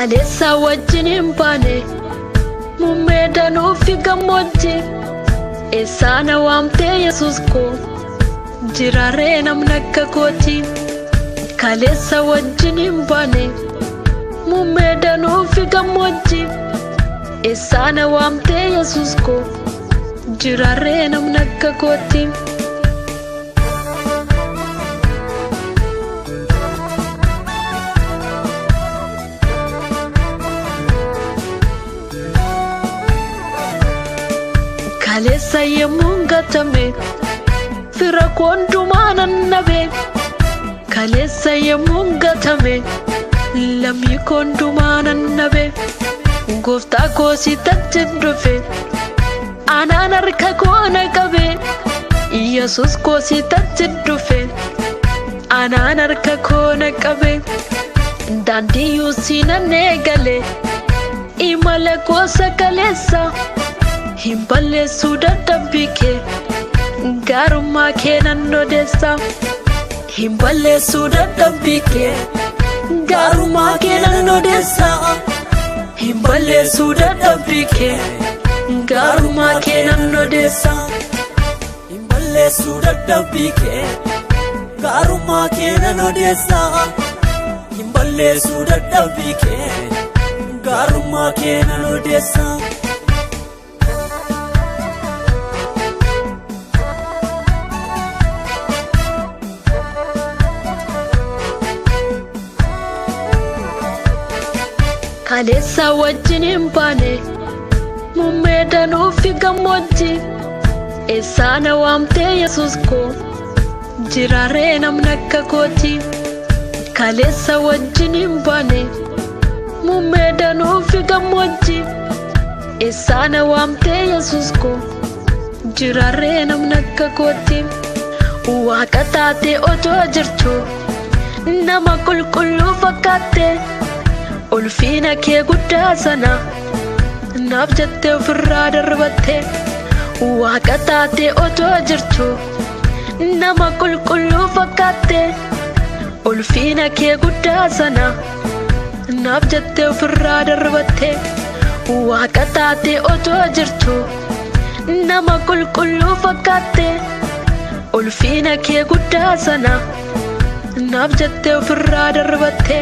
Kaleessa wajjin hin baane muummee danuu fi gammoojjii. Eessaa na waamtee Yesuus koo, jiraaree namni akka kooti. Kaleessa wajjin hin baane muummee danuu fi gammoojjii. Eessaa na waamtee Yesuus koo, jiraaree namni akka kooti. Kaleessa yemmuu gatame fira koo hundumaa nan dhabe. Kaleessa yemmuu gatame lammii koo hundumaa nan dhabe. Gooftaa koo sitti dhufe anaan harka koo na qabe. Yesuus koo sitti dhufe anaan harka koo na qabe. Daandii yuusii nan eegale imala koo sakaleessa. Hin balleessuu dadhabbii kee, gaarummaa kee nan odeessa. Hin balleessuu dadhabbii kee, gaarummaa kee nan odeessa. Hin balleessuu dadhabbii kee, gaarummaa kee nan odeessa. Hin balleessuu dadhabbii kee, gaarummaa kee nan odeessa. Hin balleessuu dadhabbii kee, gaarummaa kee nan odeessa. Kaleessa wajjin hin baane muummee danuu fi gammoojjii. Eessaa na waamtee Yesuus koo, jiraaree namni akka kooti. Kaleessa wajjin hin baane muummee danuu fi gammoojjii. Eessaa na waamtee Yesuus koo, jiraaree namni akka kooti. Waaqa taatee otoo jirtu nama qulqulluu fakkaatte. Ulfina kee guddaa sana naaf jettee ofirraa darbatte. Waaqa taatee otoo jirtu nama qulqulluu fakkaatte. Ulfina kee guddaa sana naaf jettee ofirraa darbatte. Waaqa taatee otoo jirtu nama qulqulluu fakkaatte. Ulfina kee guddaa sana naaf jettee ofirraa darbatte.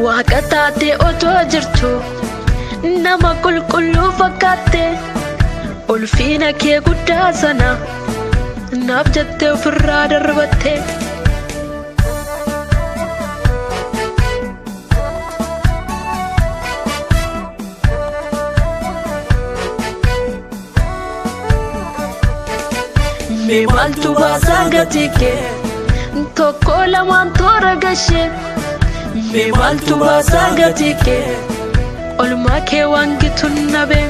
Waaqa taatee otoo jirtu nama qulqulluu fakkaatte. Ulfina kee guddaa sana naaf jettee ofirraa darbatte. Mee maaltu baasaa gatii kee, tokko lamaan toora gashee. Mee maaltu baasaa gatii kee, olmaa kee waan gitu nabe.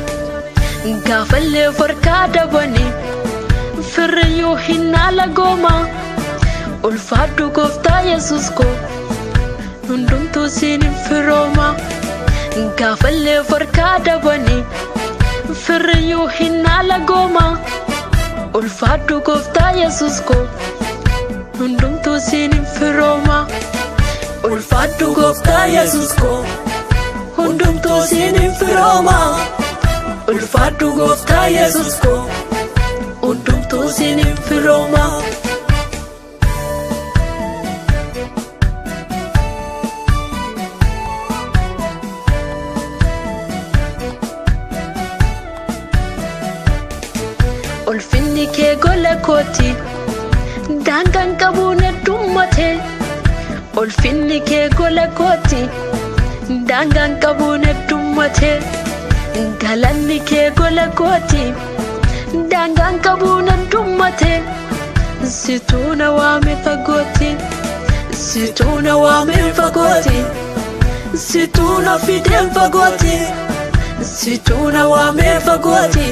Gaafallee farkaa dabanii firriyyuu hin haala gooma. Ulfaadhu gooftaa Yesuus koo, hundumtuu siin hin firooma. Gaafallee farkaa dabanii firriyyuu hin haala gooma. Ulfaadhu gooftaa Yesuus koo, hundumtuu siin hin firooma. Ulfaadhu gooftaa Yesuus koo, hundumtuu siin hin firooma. Ulfaadhu gooftaa Yesuus koo, hundumtuu siin hin firooma. Ulfinni kee gola kooti, daangaan qabuun heddummate. Ulfinni kee gola kooti, daangaan qabuun heddummate. Galanni kee gola kooti, daangaan qabuun heddummate. Situu na waame fagooti, situu na waame fagooti, situu na fideen fagooti, situu na waame fagooti,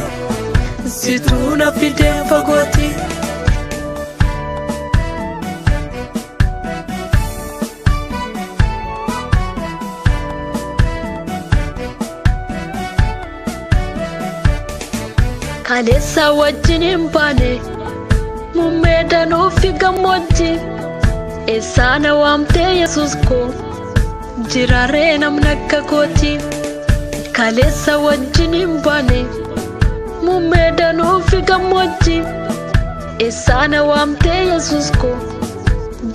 situu na fideen fagooti. Kaleessa wajjin hin baane muummee danuu fi gammoojjii. Eessaa na waamtee Yesuus koo, Jiraaree namni akka kooti. Kaleessa wajjin hin baane. Muummee danuu fi gammoojjii. Eessaana waamtee Yesuus koo.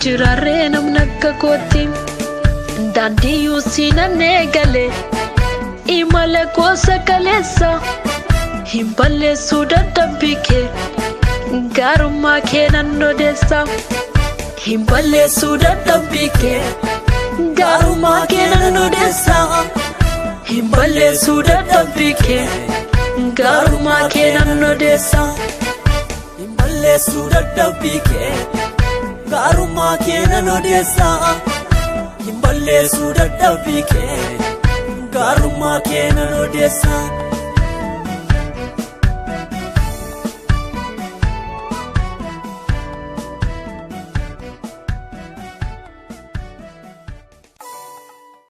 Jiraaree namni akka kooti. Daandii yuusiinan eegale. Imala gosa kaleessa. Hin balleessuu dadhabbii kee. Gaarummaa kee nan odeessa. Hin balleessuu dadhabbii kee. Gaarummaa kee nan odeessa. Hin balleessuu dadhabbii kee. Gaarummaa kee nan odeessa. Hin balleessuu dadhabbii kee. Gaarummaa kee nan odeessa. Hin balleessuu dadhabbii kee. Gaarummaa kee nan odeessa.